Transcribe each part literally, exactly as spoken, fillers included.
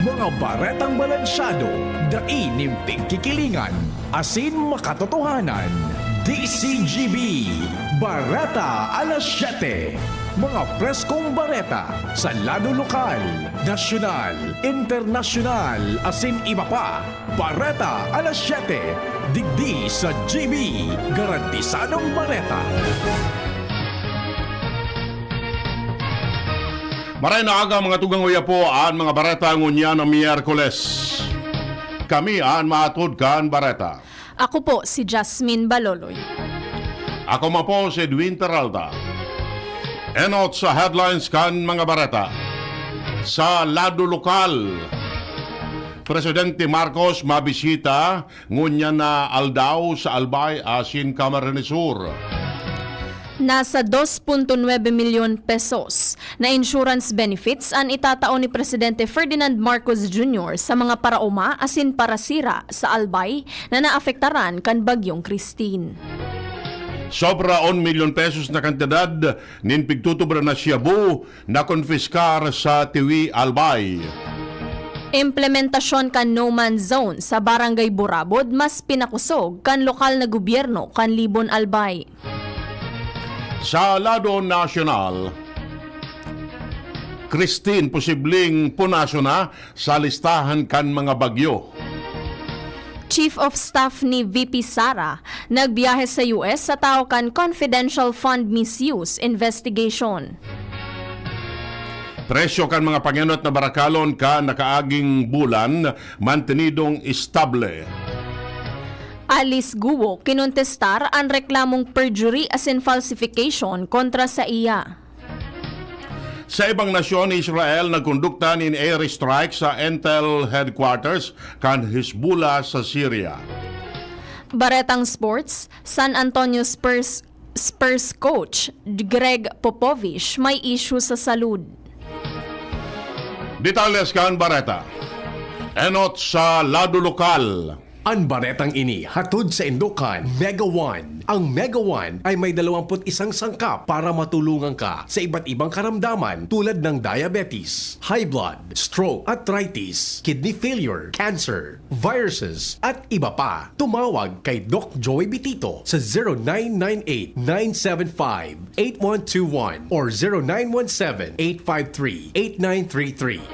Mga baretang balansyado, dai nin pigkikilingan, asin makatotohanan. D C G B, Bareta alas siyete. Mga preskong bareta sa lado lokal, nasyonal, internasyonal, asin iba pa. Bareta alas siyete, digdi sa G B, garantisadong bareta. Maray na aga, mga tugang, uya po an mga bareta ngunyan na Miyerkules. Kami an maatod kan bareta. Ako po si Jasmine Baloloy. Ako man po si Edwin Peralta. Enot sa headlines kan mga bareta. Sa lado lokal, Presidente Marcos mabisita ngunyan na aldaw sa Albay asin Camarines Sur. Nasa dos punto nuebe milyon pesos na insurance benefits an itatao ni Presidente Ferdinand Marcos Junior sa mga paraoma asin parasira sa Albay na naapektaran kan Bagyong Christine. Sobra on milyon pesos na kantidad nin pigtutubra na shabu nakonpiskar sa Tiwi, Albay. Implementasyon kan no man's zone sa Barangay Burabod mas pinakosog kan lokal na gobyerno kan Libon, Albay. Sa lado nasyonal, Christine posibleng punasyon na sa listahan kan mga bagyo. Chief of Staff ni V P Sara nagbiyahe sa U S sa tawo kan confidential fund misuse investigation. Presyo kan mga pangenot na barakalon kan nakaaging bulan mantenidong estable. Alice Guo kinontestar an reklamong perjury asin falsification kontra saiya. Sa ibang nasyon, Israel nagkondukta nin air strike sa intel headquarters kan Hezbollah sa Syria. Baretang sports, San Antonio Spurs Spurs coach Gregg Popovich may issue sa salud. Detalles kan bareta. Enot sa lado lokal. An baretang ini hatod saindo kan Mega One. Ang Mega One ay may dalawampu't isang sangkap para matulungan ka sa iba't ibang karamdaman tulad ng diabetes, high blood, stroke, arthritis, kidney failure, cancer, viruses, at iba pa. Tumawag kay Doc Joey Bitito sa zero nine nine eight, nine seven five, eight one two one or zero nine one seven, eight five three, eight nine three three.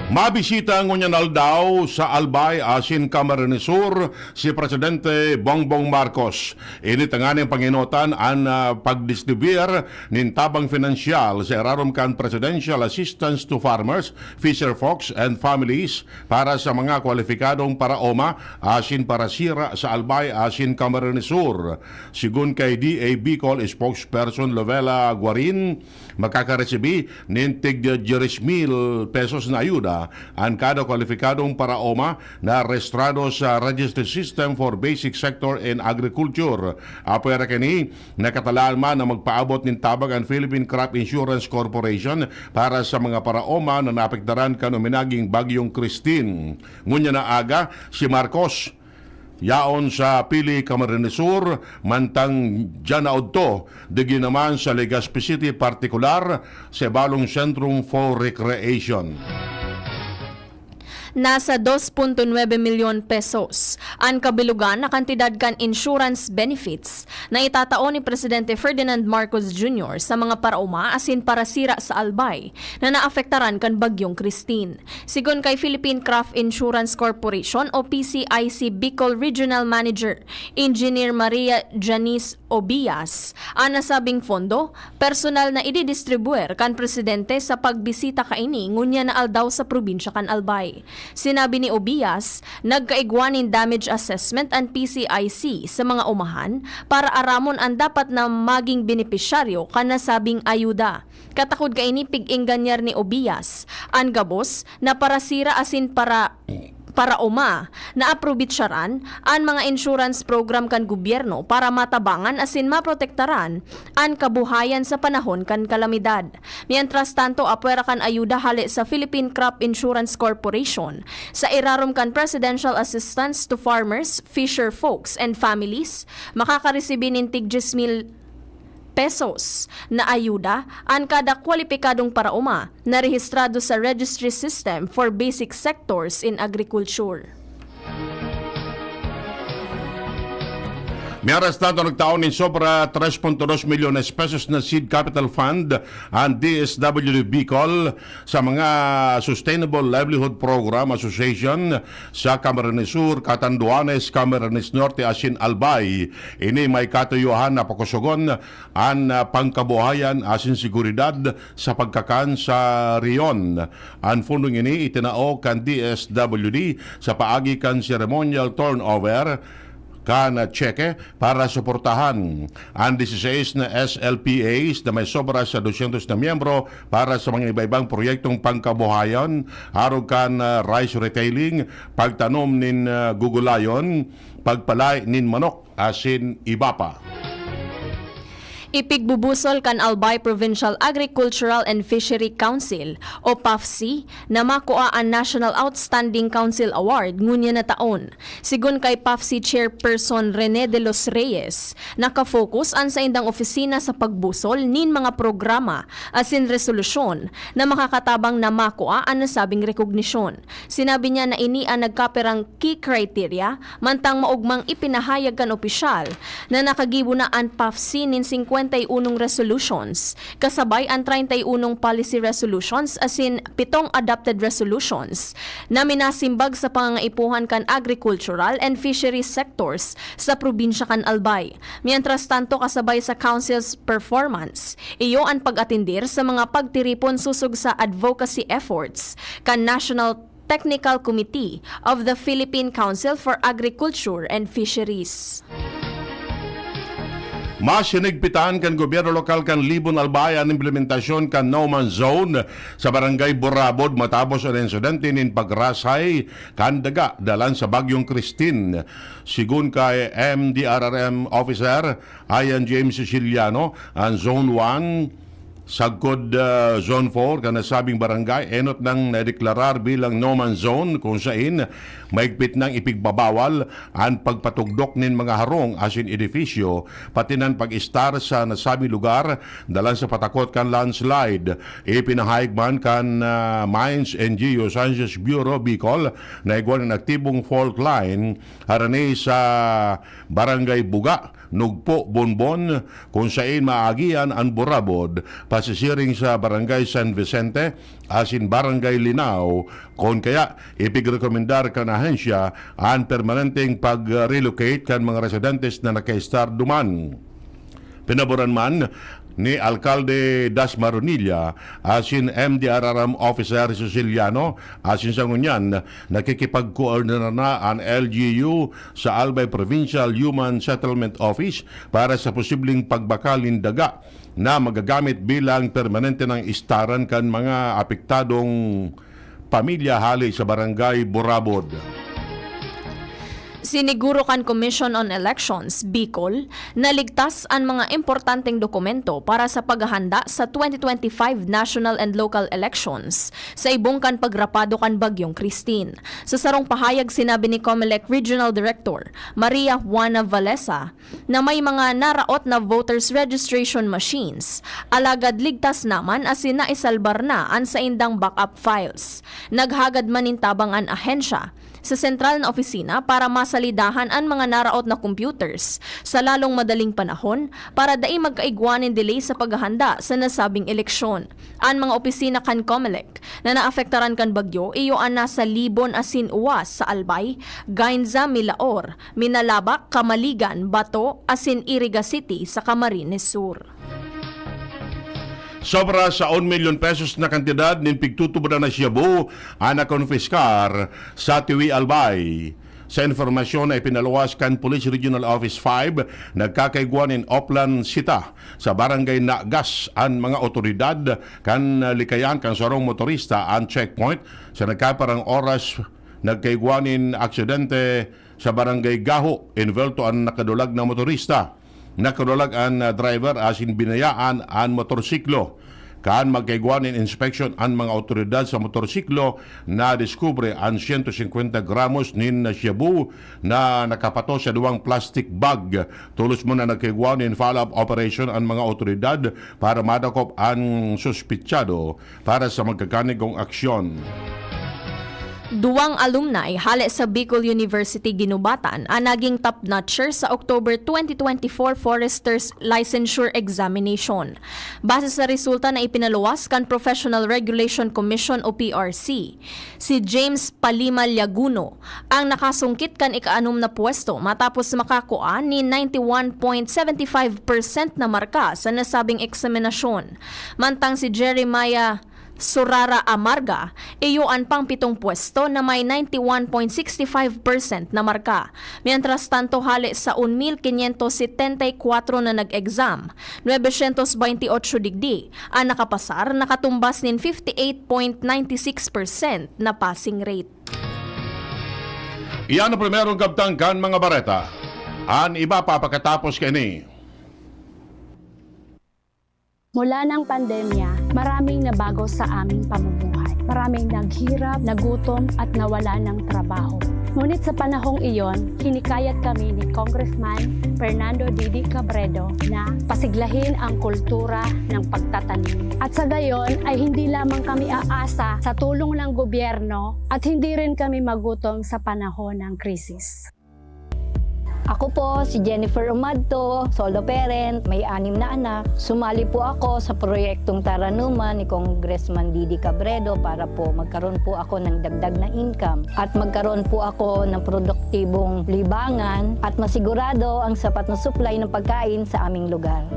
Mabisita ngunyan aldaw sa Albay asin Camarines Sur si Presidente Bongbong Marcos. Ini tanganing pangenotan an, ah, pagdistribuyar nin tabang finansyal sa irarom kan Presidential Assistance to Farmers, Fisher Folks and Families para sa mga kwalipikadong paraoma asin parasira sa Albay asin Camarines Sur. Sigon kay D A Bicol spokesperson Lovella Guarin, makakaresibi nin tig diyes mil pesos na ayuda an kada kwalipikadong paraoma na rehistrado sa Registry System for Basic Sector in Agriculture. Apwera kini, nakatalaan man na magpaabot nin tabang an Philippine Crop Insurance Corporation para sa mga paraoma na naapektaran kan uminaging Bagyong Christine. Ngunyan na aga, si Marcos yaon sa Pili, Camarines Sur, mantang diyan na odto, digdi naman sa Legazpi City, partikular sa Ibalong Sentrum for Recreation. Nasa dos punto nuebe milyon pesos an kabilogan na kantidad kan insurance benefits na itatao ni Presidente Ferdinand Marcos Junior sa mga paraoma asin parasira sa Albay na naapektaran kan Bagyong Christine. Sigon kay Philippine Crop Insurance Corporation o P C I C Bicol Regional Manager, Engineer Maria Janice Obias, an nasabing fondo, personal na ididistribuer kan presidente sa pagbisita kaini ngunyan na aldaw sa probinsya kan Albay. Sinabi ni Obias, nagkaigwa nin damage assessment an P C I C sa mga umahan para aramon an dapat na maging benepisyaryo kan nasabing ayuda. Katakod kaini, pig-engganyar ni Obias an gabos na parasira asin para paraoma na aprobitsaran an mga insurance program kan gobyerno para matabangan asin maprotektaran an kabuhayan sa panahon kan kalamidad. Mientras tanto, apwera kan ayuda hale sa Philippine Crop Insurance Corporation, sa irarom kan Presidential Assistance to Farmers, Fisher Folks and Families, makakaresibi nin tig diyes mil pesos na ayuda an kada kwalipikadong paraoma na rehistrado sa Registry System for Basic Sectors in Agriculture. Mientras tanto, nagtaon nin sobra tres punto dos milyones pesos na seed capital fund ang D S W D Bicol sa mga Sustainable Livelihood Program Association sa Camarines Sur, Catanduanes, Camarines Norte asin Albay. Ini may katuyohan na pakusogon an ah, pangkabuhayan asin seguridad sa pagkakan sa rehiyon. An fundong ini itinao kan D S W D sa paagi kan ceremonial turnover kan tseke para suportahan an dieciséis na S L P As na may sobra sa dosyentos na miyembro para sa mga iba-ibang proyektong pangkabuhayan, arog kan ah, rice retailing, pagtanom nin ah, gugulayon, pagpalay nin manok, asin iba pa. Ipigbubusol kan Albay Provincial Agricultural and Fishery Council o PAFC na makua an National Outstanding Council Award ngunyan na taon. Sigon kay PAFC Chairperson Rene de los Reyes, nakafocus an saindang opisina sa pagbusol nin mga programa asin resolusyon na makakatabang na makua an nasabing rekognisyon. Sinabi niya na ini an nagkapirang key criteria mantang maogmang ipinahayag kan opisyal na nakagibo na an PAFC nin singkwenta y unong resolutions, kasabay an treinta y unong policy resolutions asin pitong adopted resolutions na minasimbag sa pangangaipuhan kan agricultural and fisheries sectors sa probinsya kan Albay. Mientras tanto, kasabay sa Council's performance, iyo an pag-atindir sa mga pagtiripon sosog sa advocacy efforts kan National Technical Committee of the Philippine Council for Agriculture and Fisheries. Mas hinigpitan kan gobyerno lokal kan Libon Albay an implementasyon kan no man's zone sa barangay Burabod matapos an insidente nin pagrasay kan daga dalan sa Bagyong Christine. Sigon kay M D R R M officer Ian James Siciliano, an Zone one sagkod ah, Zone four kan nasabing barangay enot nang nadeklarar bilang no man's zone, kung sain mahigpit nang ipigbabawal an pagpatugdok nin mga harong asin edifisyo, pati nan pag-estar sa nasabing lugar dalan sa patakot kan landslide. Ipinahayag man kan ah, Mines and Geosciences Bureau Bicol na igwa nin aktibong fault line harani sa Barangay Buga, Nugpo, Bonbon, kung sain maagian an burabod pasisiring sa Barangay San Vicente asin Barangay Linao, kun kaya ipigrekomendar kan ahensya an permanenteng pag-relocate kan mga residentes na nakaestar duman. Pinaboran man ni Alkalde Das Maronilla asin M D R R M Officer Siciliano asin sa ngunyan nakikipagkoordinar na an L G U sa Albay Provincial Human Settlement Office para sa posibleng pagbakal nin daga na magagamit bilang permanente nang istaran kan mga apektadong pamilya hale sa Barangay Burabod. Siniguro kan Commission on Elections, Bicol, na ligtas an mga importanteng dokumento para sa paghahanda sa twenty twenty-five national and local elections sa ibong kan pagrapado kan Bagyong Christine. Sa sarong pahayag, sinabi ni Comelec Regional Director Maria Juana Valesa na may mga naraot na voters registration machines, alagad ligtas naman asin naisalbar na an saindang backup files. Naghagad man nin tabang an ahensya sa sentral na opisina para masalidahan an mga naraot na computers sa lalong madaling panahon para dai magkaigwa nin delay sa paghahanda sa nasabing eleksyon. An mga opisina kan Comelec na naapektaran kan bagyo iyo an nasa Libon asin Uwas sa Albay, Gainza, Milaor, Minalabac, Camaligan, Bato asin Iriga City sa Camarines Sur. Sobra sa un milyon pesos na kantidad nin pigtutubodan na shabu an nakonpiskar sa Tiwi, Albay. Sa informasyon na ipinaluwas kan Police Regional Office five, nagkakaigwa nin Oplan Sita sa Barangay Nagas an mga otoridad kan likayan kan sarong motorista an checkpoint. Sa nagkaparang oras, nagkaigwa nin aksidente sa Barangay Gaho, inbelto an nakadulag na motorista. Nakadulag an ah, driver asin binayaan an motorsiklo. Kan magkaigwa nin inspeksyon an mga awtoridad sa motorsiklo, nadiskubre an siyento singkwenta gramos nin shabu na nakapato sa duwang plastic bag. Tolos man na nagkaigwa nin follow-up operation an mga awtoridad para madakop an suspitsado para sa magkakanigong aksyon. Duwang alumni hale sa Bicol University Guinobatan an naging top notcher sa October twenty twenty-four Forester's Licensure Examination. Base sa resulta na ipinaluwas kan Professional Regulation Commission o P R C, si James Palima Liaguno ang nakasungkit kan ikaanom na pwesto matapos makakua nin ninety-one point seventy-five percent na marka sa nasabing eksaminasyon. Mantang si Jeremiah Surara Amarga, iyo an pangpitong pwesto na may ninety-one point sixty-five percent na marka. Mientras tanto, hale sa un mil quinientos setenta y cuatro na nag-exam, nuebe syentos baynte otso digdi an nakapasar, nakatumbas nin fifty-eight point ninety-six percent na passing rate. Iyan ang primerong kabtang kan mga bareta. An iba pa pakatapos kaini. Mula ng pandemya, maraming nabago sa aming pamumuhay. Maraming naghirap, nagutom, at nawala ng trabaho. Ngunit sa panahong iyon, hinikayat kami ni Congressman Fernando Didi Cabredo na pasiglahin ang kultura ng pagtatanim. At sa gayon ay hindi lamang kami aasa sa tulong ng gobyerno at hindi rin kami magutom sa panahon ng krisis. Ako po si Jennifer Umadto, solo parent, may anim na anak. Sumali po ako sa proyektong Taranuman ni Congressman Didi Cabredo para po magkaroon po ako ng dagdag na income at magkaroon po ako ng produktibong libangan at masigurado ang sapat na supply ng pagkain sa aming lugar.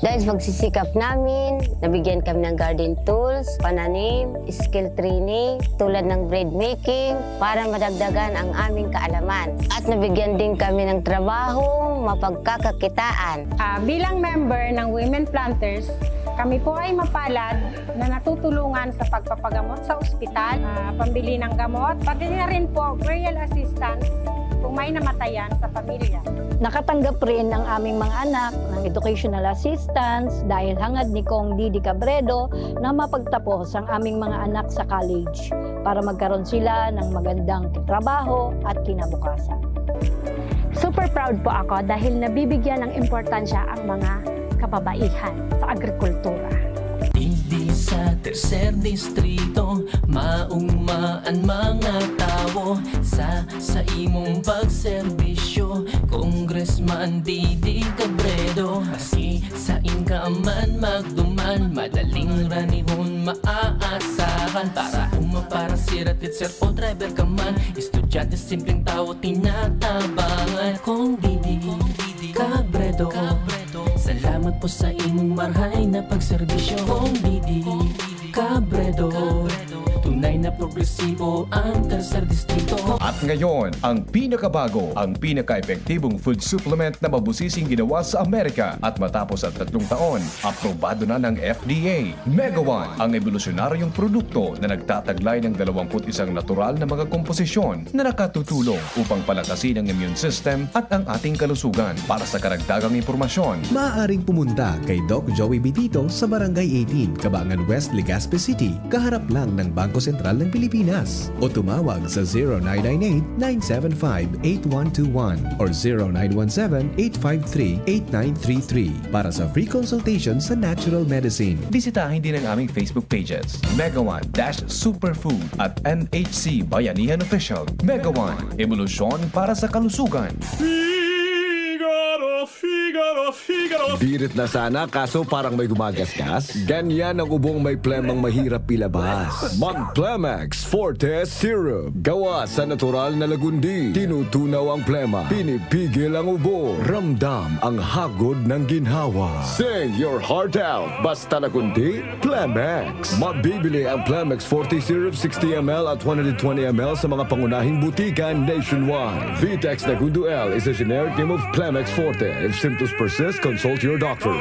Dahil sa pagsisikap namin, nabigyan kami ng garden tools, pananim, skill training, tulad ng bread making, para madagdagan ang aming kaalaman. At nabigyan din kami ng trabahong mapagkakakitaan. Ah, bilang member ng Women Planters, kami po ay mapalad na natutulungan sa pagpapagamot sa ospital, ah, pambili ng gamot, pati na rin po burial assistance kung may namatayan sa pamilya. Nakatanggap rin ang aming mga anak ng educational assistance dahil hangad ni Cong Didi Cabredo na mapagtapos ang aming mga anak sa college para magkaroon sila ng magandang trabaho at kinabukasan. Super proud po ako dahil nabibigyan ng importansya ang mga kababaihan sa agrikultura. Digdi sa tercer distrito, maugma an mga tawo sa, sa imong pagserbisyo, Congressman Didi Cabredo. Maski sain ka man magduman, madaling ranihon maaasahan. Para uma, para sira, teacher o driver ka man, estudyante, simpleng tawo, tinatabangan. Cong Didi Cabredo, salamat po sa imong marhay na pagserbisyo. Cong Didi Cabredo, tunay na progresibo ang Tercer Distrito. At ngayon, ang pinakabago, ang pinaka-epektibong food supplement na mabusising ginawa sa Amerika. At matapos ang tatlong taon, aprobado na ng F D A. Mega One, ang ebolusyonaryong produkto na nagtataglay ng dalawampu't isang natural na mga komposisyon na nakatutulong upang palakasin ang immune system at ang ating kalusugan. Para sa karagdagang impormasyon, maaaring pumunta kay Doc Joey Bitito sa Barangay eighteen, Kabangan West, Legazpi City, kaharap lang ng Bangko Sentral ng Pilipinas, o tumawag sa zero nine nine eight, nine seven five, eight one two one or zero nine one seven, eight five three, eight nine three three para sa free consultation sa natural medicine. Bisitahin din ang aming Facebook pages, Mega One dash Superfood at N H C Bayanihan Official. Mega One, ebolusyon para sa kalusugan. Figaro, Figaro, Figaro. Birit na sana, kaso parang may gumagasgas. Ganyan ang ubong may plemang mahirap ilabas. Mag Plemex Forte Syrup. Gawa sa natural na lagundi. Tinutunaw ang plema. Pinipigil ang ubo. Ramdam ang hagod ng ginhawa. Sing your heart out. Basta lagundi, Plemex. Mabibili ang Plemex Forte Syrup sixty M L at one hundred twenty M L sa mga pangunahing butika nationwide. Vitex Nagundo L is a generic name of Plemex Forte. If symptoms persist, consult your doctor.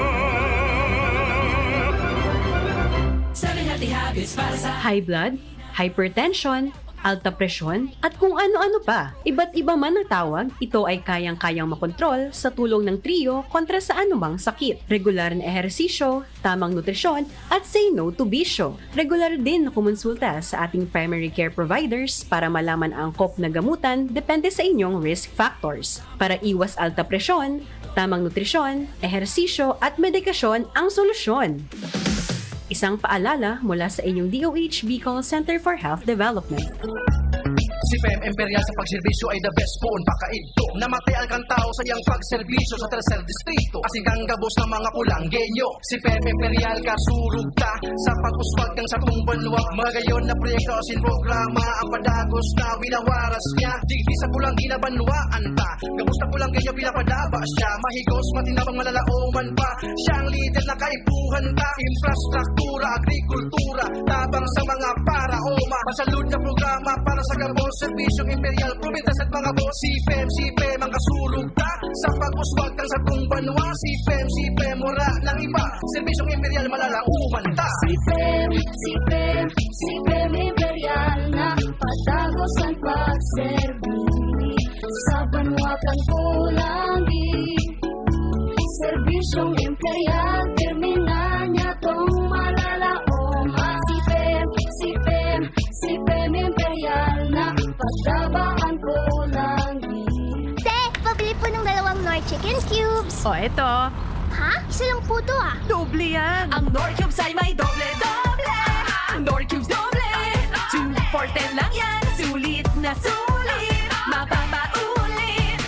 Seven healthy habits para sa high blood, hypertension, alta presyon, at kung ano-ano pa. Iba't iba man na tawag, ito ay kayang-kayang makontrol sa tulong ng Trio kontra sa anumang sakit. Regular na ehersisyo, tamang nutrisyon, at say no to bisyo. Regular din na kumonsulta sa ating primary care providers para malaman ang angkop na gamutan depende sa inyong risk factors. Para iwas alta presyon, tamang nutrisyon, ehersisyo at medikasyon ang solusyon. Isang paalala mula sa inyong D O H Bicol Center for Health Development. Si P M Imperial sa pagserbisyo ay the best poon pakaidto. Namatay ang kantao sa iyang pagserbisyo sa tercer distrito. Asin kang gabos ng mga pulanggenyo. Si P M Imperial kasurog ta sa pag-uswag kan satong banwa. Magayon na proyekto asin programa ang padagos na winawaras niya. Digdi sa pulang ginabanwaan ta. Gabos na pulanggenyo pinapadaba siya. Mahigos, matinabang, malalaoman pa. Siya ang lider na kaipuhan ta. Infrastruktura, agrikultura, tabang sa mga paraoma. Masalud na programa para sa gabos, serbisyong imperial, probinsya sa mga boss. Si P M, si P M ang kasurog ta sa pag-uswag kan satong banwa. Si P M, si P M, wala nang iba. Serbisyong imperial, malalaoman ta. Si P M, si P M, si P M Imperial na patagos ang pagserbi sa banwa kan Pulangi. Serbisyong imperial, terminal niya tong malalaoma. Si P M, si P M, si P M Imperial na pataba ang Pulangi. Te, pabili po ng dalawang Knorr Chicken Cubes. O, eto. Ha? Isa lang po to ah. Doble yan. Ang Knorr Cubes ay may doble-doble. Knorr Cubes doble. Two for ten lang yan. Sulit na sulit. Mapapaulit.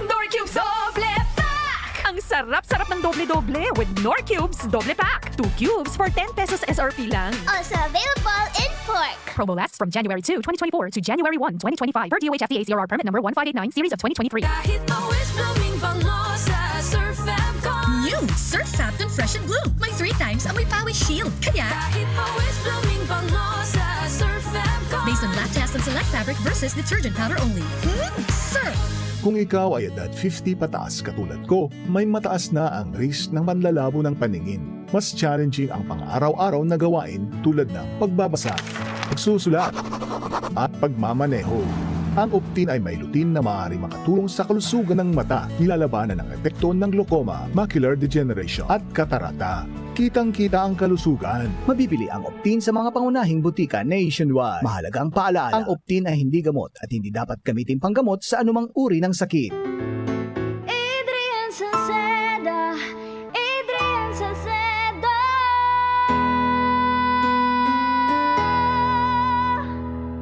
Knorr Cubes doble pack! Ang sarap-sarap ng doble-doble with Knorr Cubes doble pack. Two cubes for ten pesos S R P lang. Also available in pork. Promo lasts from January two, twenty twenty-four to January one, twenty twenty-five per D O H F T A C R R permit number one five eight nine series of twenty twenty-three. Kahit pawis blooming bango sa Surf Fam ko. New Surf Fab Confession Bloom. May three times amoy pawis shield. Kaya, Kahit pawis blooming bango sa Surf Fam ko. Based on lab test and select fabric versus detergent powder only. Hmm, Surf! Kung ikaw ay edad fifty pataas katulad ko, may mataas na ang risk ng panlalabo ng paningin. Mas challenging ang pang-araw-araw na gawain tulad ng pagbabasa, pagsusulat, at pagmamaneho. Ang Optin ay may lutein na maaaring makatulong sa kalusugan ng mata, nilalabanan ang epekto ng glaucoma, macular degeneration, at katarata. Kitang-kita ang kalusugan. Mabibili ang Optin sa mga pangunahing butika nationwide. Mahalagang paalaala, ang Optin ay hindi gamot at hindi dapat gamitin panggamot sa anumang uri ng sakit. Adrian Salceda, Adrian Salceda.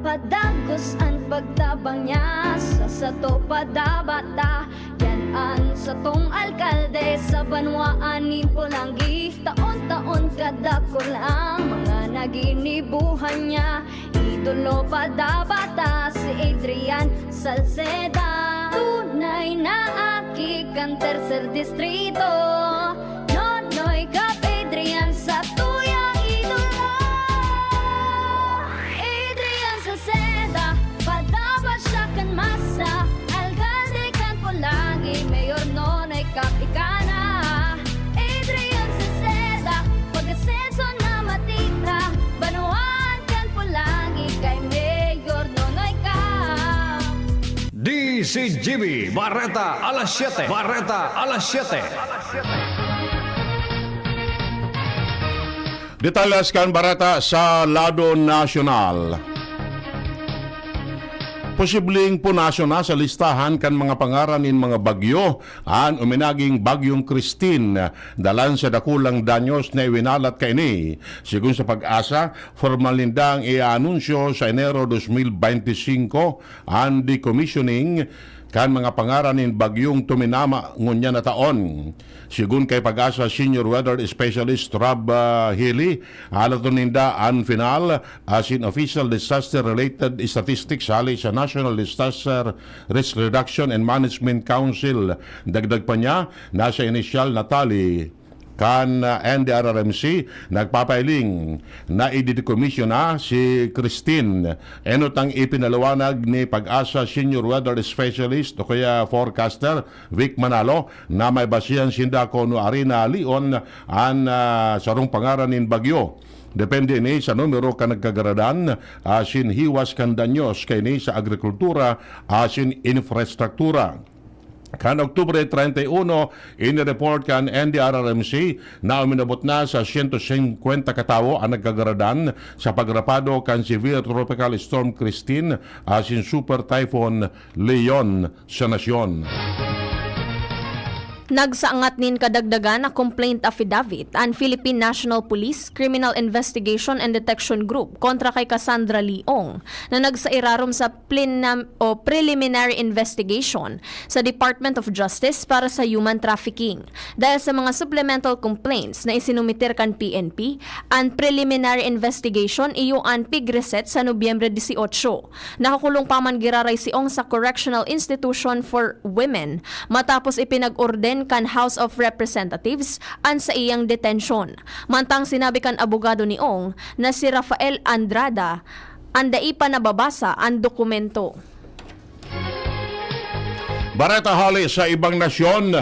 Padagos an pagtabang niya sa sato padabata. Yan an satong alkalde sa banwaan nin Polangui. Taon-taon kadakul ang mga naginibuhan niya. Idolo padabata si Adrian Salceda. Tunay na aki kan tercer distrito. Nonoy Cap Adrian sa tuyang idolo. Adrian Salceda, padaba siya kan masa. Alkalde kan Polangui, Mayor Nonoy Cap ika na. Adrian Salceda, pag-asenso na matira. Banwaan kan Polangui kay Mayor Nonoy Cap. D C G B, Bareta, alas siyete. Bareta, alas siyete. Detalles kan bareta sa lado nasyonal. Posibleng punasyon na sa listahan kan mga pangaran nin mga bagyo an uminaging Bagyong Christine, dalan sa dakulang danyos na iwinalat kaini. Sigon sa PAGASA, formal nindang iaanunsyo sa Enero dos mil bente singko an decommissioning kan mga pangaran nin bagyong tuminama ngunyan na taon. Sigon kay PAGASA Senior Weather Specialist Rob, ah, Healy, alaton ninda an final asin official disaster-related statistics hali sa National Disaster Risk Reduction and Management Council. Dagdag pa niya, nasa inisyal na tali kan, ah, N D R R M C, nagpapailing na i-decommission na si Christine. Enot ang ipinaliwanag ni PAGASA Senior Weather Specialist o kaya forecaster Vic Manalo na may basihan sinda kun nuari na lion an, ah, sarong pangaran nin bagyo. Depende ini sa numero kan nagkagaradan asin hiwas kan danyos kaini sa agrikultura asin infrastruktura. Kan Oktubre treinta y uno, ini-report kan N D R R M C na uminabot na sa siyento singkwenta ka tawo an nagkagaradan sa pagrapado kan Severe Tropical Storm Christine asin Super Typhoon Leon sa nasyon. Nagsangat nin kadagdagan na complaint affidavit an Philippine National Police Criminal Investigation and Detection Group kontra kay Cassandra Lee Ong na nagsairarom sa plenam- o preliminary investigation sa Department of Justice para sa human trafficking. Dahil sa mga supplemental complaints na isinumiter kan P N P, an preliminary investigation iyo an pig-reset sa Nobyembre dieciocho. Nakukulong pa man giraray si Ong sa Correctional Institution for Women matapos ipinag-orden kan House of Representatives an saiyang detensyon. Mantang sinabi kan abogado ni Ong na si Rafael Andrada an dai pa nababasa an dokumento. Bareta hali sa ibang nasyon.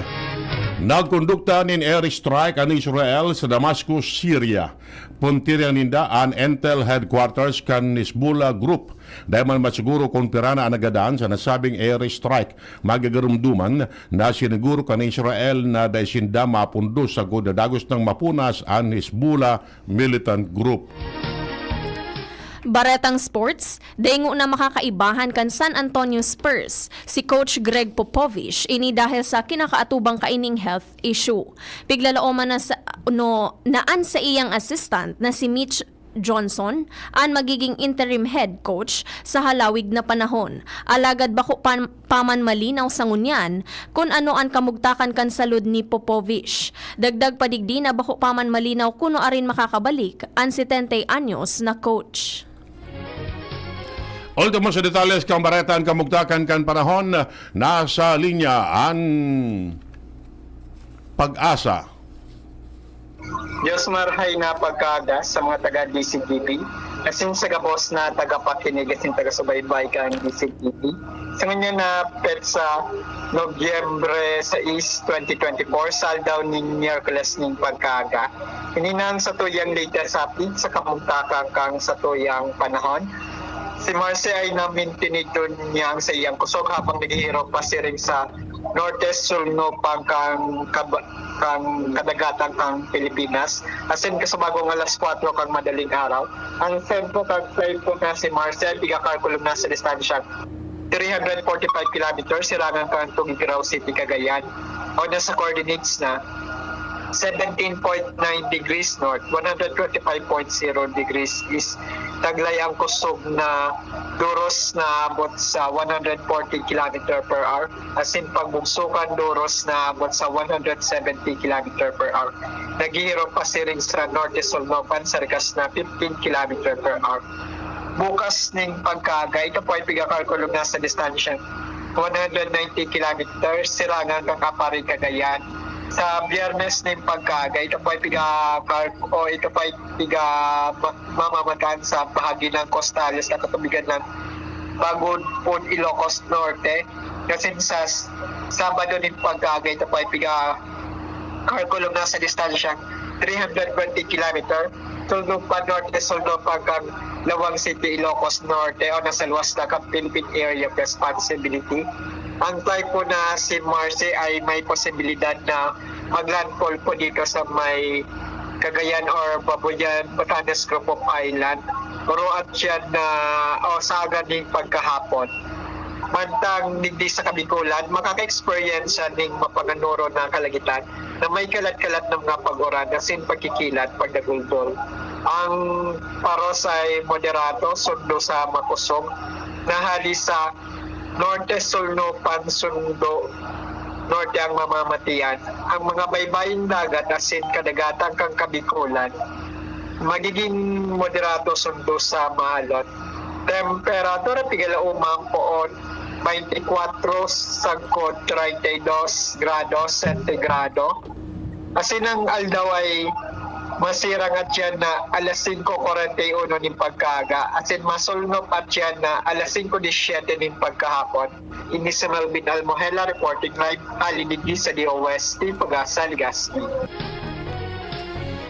Nagkondukta nin airstrike an Israel sa Damascus, Syria. Puntiryan ninda an intel headquarters kan Hezbollah Group. Dai man masiguro kun pira na an nagadan sa nasabing airstrike. Magagarumduman na siniguro kan Israel na dai sinda mapundos sagkod na dagos nang mapunas an Hezbollah militant group. Baretang sports, dengo na makakaibahan kan San Antonio Spurs si Coach Gregg Popovich, ini dahil sa kinakaatubang kaining health issue. Piglalaoman na sa, no, na an saiyang assistant na si Mitch Johnson an magiging interim head coach sa halawig na panahon. Alagad bako pa, pa man malinaw sa ngunyan kun ano an kamugtakan kan salud ni Popovich. Dagdag pa digdi na bako pa man malinaw kuno arin makakabalik an setenta anyos na coach. Ultimo sa detalles kan bareta, an kamugtakan kan panahon, nasa linya an Pag-asa. Dios marhay na pagkaaga sa mga taga D Z G P, asin sa gabos na tagapakinig asin taga-subaybay kan D Z G P. Sa ngunyan na petsa, Nobyembre sais, twenty twenty-four, sa aldaw nin Miyerkules nin pagkaaga. Ini na an satuyang latest update sa kamugtakan kan satuyang panahon. Si Marcy ay namintinidon niya ang saiyang kusog habang naghihirok pasiring sa norte sulnupan kan kab- kan kadagatan kan Pilipinas, asin kasubagong alas kwatro kan madaling araw. Ang sentro kan flight po na si Marcy ay pigakalkulo na sa distansyang three hundred forty-five kilometers, sirangan kan Tuguegarao City, Cagayan, o nasa coordinates na seventeen point nine degrees north, one hundred twenty-five point zero degrees east. Taglay ang kusog na duros na abot sa one hundred forty kilometer per hour, asin pagbugso kan duros na abot sa one hundred seventy kilometer per hour. Naghihirok pasiring sa norte sulnupan sa rikas na fifteen kilometer per hour. Bukas ning pagkaaga, ito po ay pigakalkulo na sa distansyang one hundred ninety kilometers, sirangan kan Aparri, Cagayan. Sa Biyernes ning pagkaaga, ito po ay piga o ito po ay piga ma- mamamataan sa bahagi ng kostales na katubigan ng Bago-Pon, Ilocos Norte. Kasi sa s- Sabado ning pagkaaga, ito po ay piga kalkulo na sa distansyang three hundred twenty kilometer, sulnupan norte, sulnupan kan Laoang City, Ilocos Norte, o nasa luwas na kan Philippine Area of Responsibility. Ang typhoon na si Marcy ay may posibilidad na mag-landfall po dito sa may Cagayan or Babuyan, Batanes Group of Island. Pero at yan na, o sa aga ning pagkahapon. Mantang digdi sa Kabikulan, makaka-experience ning mapanganoro na kalagitan na may kalat-kalat na mga pag-uran asin pagkikilat, pagdagulgol. Ang paros ay moderato, sundo sa makusog, na hali sa norte, sulnupan, sundo, norte ang mamamatian. Ang mga baybaying dagat asin kadagatan kan Kabikulan, magiging moderato sundo sa maalot. Temperatura, pigalaoman poon, twenty-four sagkod treinta y dos grados sentigrado. Asin ang aldaw ay masirang at yan na alas singko kwarenta y uno nin pagkaaga. Asin masulnop at yan na alas singko disyete nin pagkahapon. Ini si Melvin Almohela reporting live hali digdi sa D O S T, Pag-asa, Legazpi.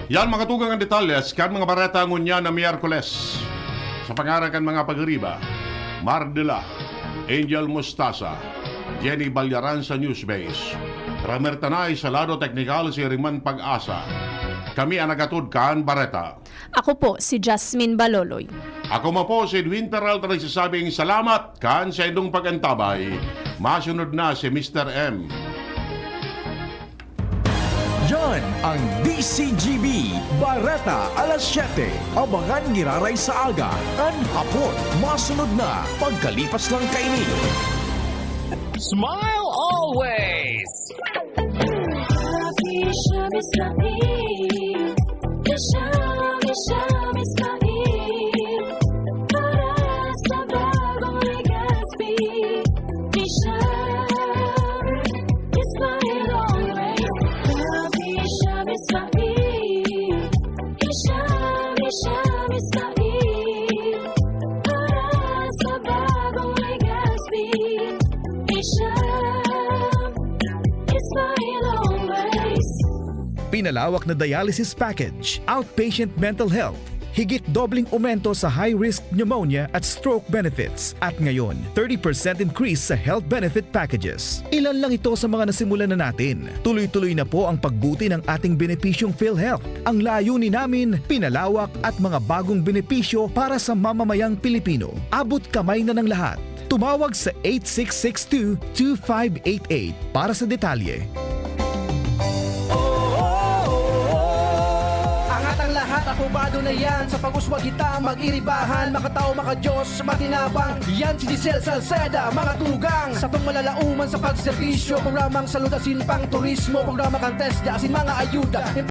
Yan, mga tugang, ang detalles kan mga bareta ngunyan na Miyerkules. Sa pangaran kan mga pagiriba, Mardela, Angel Mostasa, Jenny Balyaran sa Newsbase, Ramer Tanay sa lado teknikal, si Riman Pag-asa. Kami ang nagatod kan bareta. Ako po si Jasmine Baloloy. Ako man po si Edwin Peralta, nagsasabing salamat kan sa indong pag-antabay. Masunod na si Mister M. Yan ang D C G B, Bareta alas siyete. Abangan giraray sa aga, kan hapon. Masunod na, pagkalipas lang kaini. Smile always! Happy Shami Smile. Shami, Shami Smile. Para sa bagong Legazpi. Shami Smile always. Happy Shami Smile. Shami, Shami Smile. Para sa bagong Legazpi. Smile always. Pinalawak na dialysis package, outpatient mental health, higit dobleng aumento sa high-risk pneumonia at stroke benefits. At ngayon, thirty percent increase sa health benefit packages. Ilan lang ito sa mga nasimulan na natin. Tuloy-tuloy na po ang pagbuti ng ating benepisyong PhilHealth. Ang layunin namin, pinalawak at mga bagong benepisyo para sa mamamayang Pilipino. Abot kamay na ng lahat. Tumawag sa eight six six two, two five eight eight para sa detalye. Angat ang lahat, apobado na yan. Sa pag-uswag kita, mag-iribahan. Makatao, makadiyos, matinabang. Yan si Giselle Salceda, mga tugang. Satong malalauman sa pagserbisyo. Programang salud asin pang turismo. Programa kan TESDA asin mga ayuda.